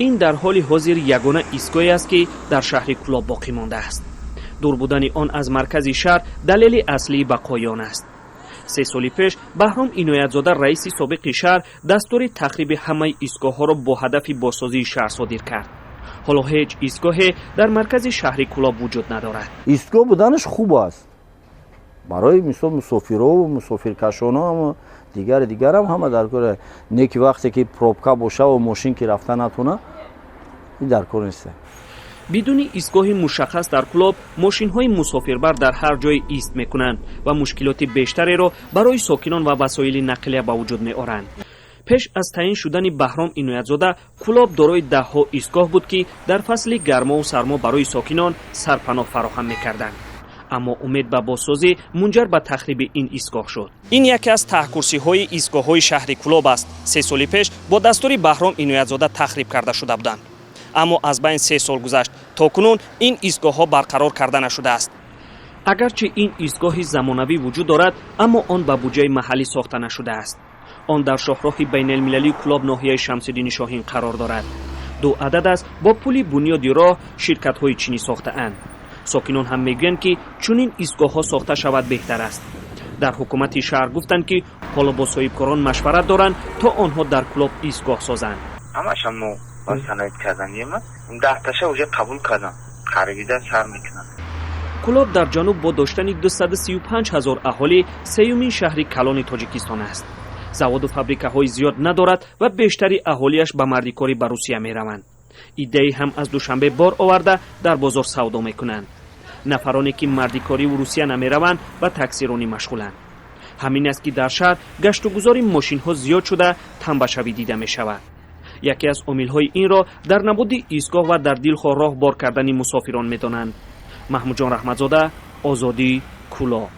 Ин дар ҳоли ҳозир ягона истгоҳе аст, ки дар шаҳри Кӯлоб боқӣ мондааст. Дур будани он аз маркази шаҳр далели аслии бақои он аст. 3 соли пеш Баҳром Иноятзода, раиси собиқи шаҳр, дастури тахриби ҳамаи истгоҳҳоро бо ҳадафи бозсозии шаҳр содир кард. Ҳоло ҳеҷ истгоҳе дар маркази шаҳри Кӯлоб вуҷуд надорад. Истгоҳ буданаш хуб аст барои, мисол, мусофирову мусофиркашоно, дигари дигарам ҳама дар кор. Не ки вақте ки пробка бошаву мошин ки рафта натона, ин дар кор нест. Бидуни истгоҳи мушаххас дар Кӯлоб мошинҳои мусофирбар дар ҳар ҷое ист мекунанд ва мушкилоти бештареро барои сокинон ва васоили нақлия ба вуҷуд меоранд. Пеш аз таъин шудани Баҳром Иноятзода Кӯлоб дорои даҳҳо истгоҳ буд, ки дар фасли гармову сармо барои сокинон сарпаноҳ фароҳам мекарданд. Аммо умед ба бозсозӣ мунҷар ба тахриби ин истгоҳ шуд. Ин яке аз таҳкурсиҳои истгоҳҳои шаҳри Кӯлоб аст. 3 соли пеш бо дастури Баҳром Иноятзода тахриб карда шуда буданд, аммо аз байн 3 сол гузашт, то кунун ин истгоҳҳо барқарор карда нашудааст. Агарчи ин истгоҳи замонавӣ вуҷуд дорад, аммо он ба буҷаи маҳаллӣ сохта нашудааст. Он дар шоҳроҳи байналмилалии Кӯлоб, ноҳияи Шамсиддини Шоҳин қарор дорад. Ду адад аст, бо пули Бунёди роҳ ширкатҳои чинӣ сохтаанд. Сокинон ҳам мегӯянд, ки чунин истгоҳҳо сохта шавад, беҳтар аст. Дар ҳукумати шаҳр гуфтанд, ки ҳоло бо соҳибкорон машварат доранд, то онҳо дар Кӯлоб истгоҳ созанд. Ҳамаша мо восстановить карданиема. 10 таша уже қабул кардам, қарибида сар мекунам. Кӯлоб дар ҷануб бо доштани 235 ҳазор аҳолӣ сеюмин шаҳри калони Тоҷикистон аст. Заводу фабрикаҳои зиёд надорад ва бештари аҳолиаш ба мардикорӣ ба Русия мераванд. Иддае ҳам аз Душанбе бор оварда, дар бозор савдо мекунанд. Нафароне ки мардикориву Русия намераванд, ба таксиронӣ машғуланд. Ҳамин аст, ки дар шаҳр гаштугузори мошинҳо зиёд шуда, тамбашавӣ дида мешавад. Яке аз омилҳои инро дар набуди истгоҳ ва дар дилхоҳ роҳ бор кардани мусофирон медонанд. Маҳмудҷон Раҳматзода, Озодӣ, Кӯлоб.